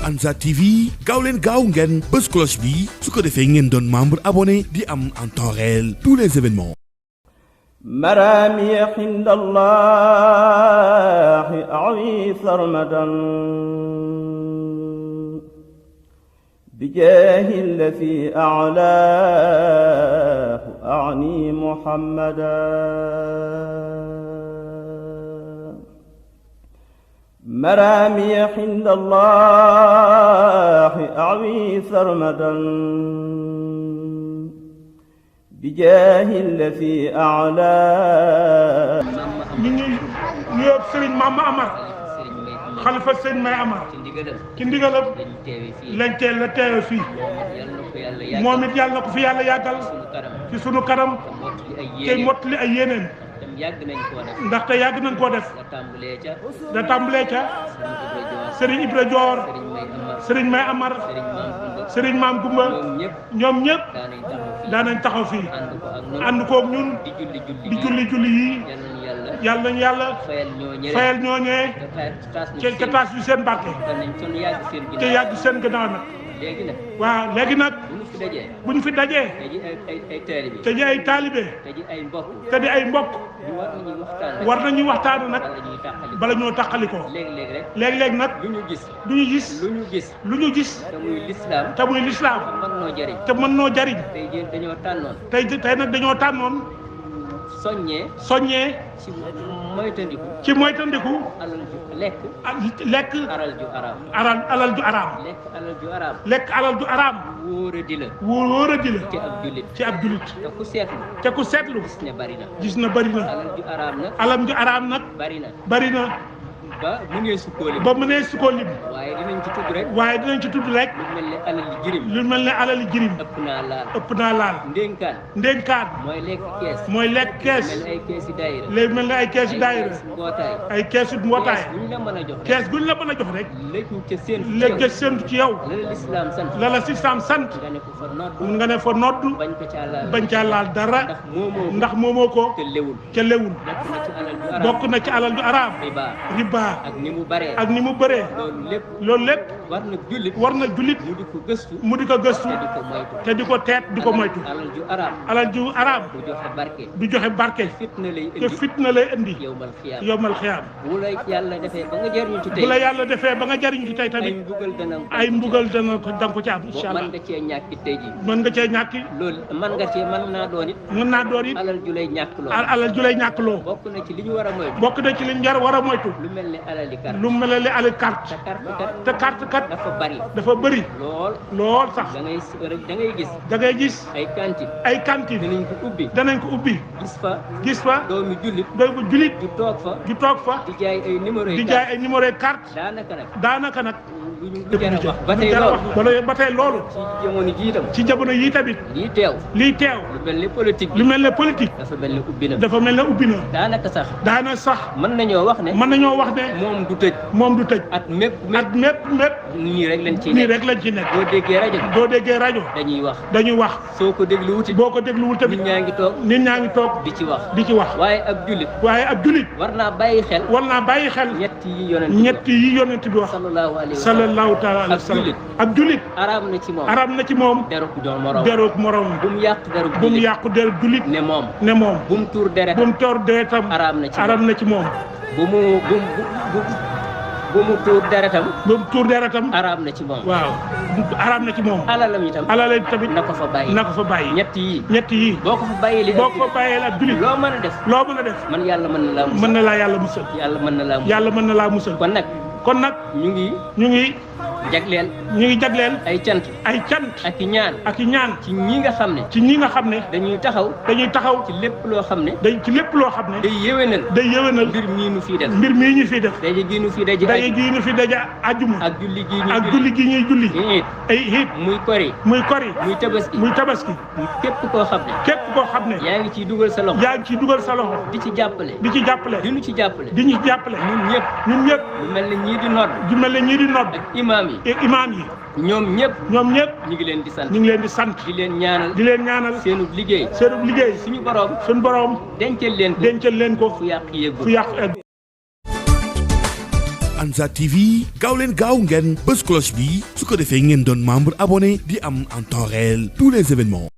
Ansar TV gaaw leen gaaw ngeen bës cloche bi su ko defee ngeen doon membre abonné di am en temps réel tous les événements. مرامي عند الله أعوي سرمدا بجاه الذي أعلاه أعني محمدا مرامي عند الله أعوي سرمدا بجاه الذي أعلى ñu ngi nuyoo Serigne Mama Amar xalifa Serigne May Amar ci ndigalam lañ teel la teewe fii moom it yàlla na ko fi yàlla yàggal ci sunu kanam te mottali ay yéeneen ndaxte yàgg nañ koo def da tàmbalee ca Serigne Ibra Dior Serigne May Amar Serigne Maam Gumba ñoom ñëpp daanañ taxaw fii ànd koog ñun di julli yi yàlla nañu yàlla fayal ñooñee ca taas yu seen barke te yàgg seen gannaaw nag waaw léegi nag bu ñu fi dajee te di ay taalibe te di ay mbokk war nañuy waxtaan nag bala ñoo tàqalikoo léeg-léeg nag lu ñu gis te muy lislaam te mën noo jariñ tey nag dañoo tànnoon soññee ci moytandiku lekk alal ju araam lekk alal ju araam wóoradi la ci ab julit te ku seetlu gis na bari na alal ju araam nag bari na ba mënee su koo lim waaye dinañ ci tudd rek lu mel ne alali jirim ëpp naa laal ndénkaan mooy lekk kees léegi mel ne ay keesi daayira ay keesi mbootaay kees guñ la mën a jox rek léegi ca séntu ci yow la la lislaam sant mun nga ne fa nodd bañ caa laal dara ndax moomoo ko ca lewul bokk na ci alal ju araam riba ak ni mu bëree loolu lépp war na jullit mu di ko gëstu te di ko teet di ko moytu alal ju araam du joxe barke te fitna lay indi yowmal xiyaam bu la yàlla defee ba nga jariñu ci tey tamit ay mbugal dana ko danga ko ci am incha allah mën nga cee ñàkki mën naa doon it alal ju lay ñàkk loo bokk na ci li ñu war a moytu lu mel ne alal carte te carte kat dafa bëri lool sax da ngay gis ay cantine danañ ko ubbi gis fa doomu jullit ju toog fa di jaay ay numéro carte daanaka nag ba tey loolu ci jamono yi tamit lii teew lu mel ne politique dafa mel ne ubbi na daanaka sax mën nañoo wax ne moom du tëj at mépp nii rek lañ ci nekk doo déggee rajo dañuy wax boo ko dégluwul tamit nit ñaa ngi toog di ci wax waaye ab jullit war naa bàyyi xel ñett yi yonent bi wax sallallahu taala alayhi wa sallam ab jullit araam na ci moom deruk morom bu mu yàq deruk jullit ne moom bu mu tuur deretam araam na ci moom bu mu tuur deretam araam na ci moom waaw araam na ci moom alalam tamit na ko fa bàyyi ñett yi boo ko fa bàyyee ab jullit loo mën a def man yàlla mën na laa yàlla musal yàlla mën na laa musal kon nag ñu ngi jagleel ay cant ak i ñaan ci ñi nga xam ne dañuy taxaw ci lépp loo xam ne day yéwénal mbir mii ñu fiy def daje gi ñu fi daje ajjuma ak julli gi ñuy julli ay hiit muy kori muy tabaski képp koo xam ne yaa ngi ciy dugal sa loxo di ci jàppale di ñu ci jàppale ñun ñëpp lu mel ne ñii di nodd ak imaam yi ñoom ñëpp ñu ngi leen di sant di leen ñaanal seenub liggéey suñu borom dencal leen ko fu yàq Ansar TV gaaw leen gaaw ngeen bës cloche bi su ko defee ngeen doon membre abonné di am en temps réel tous les événements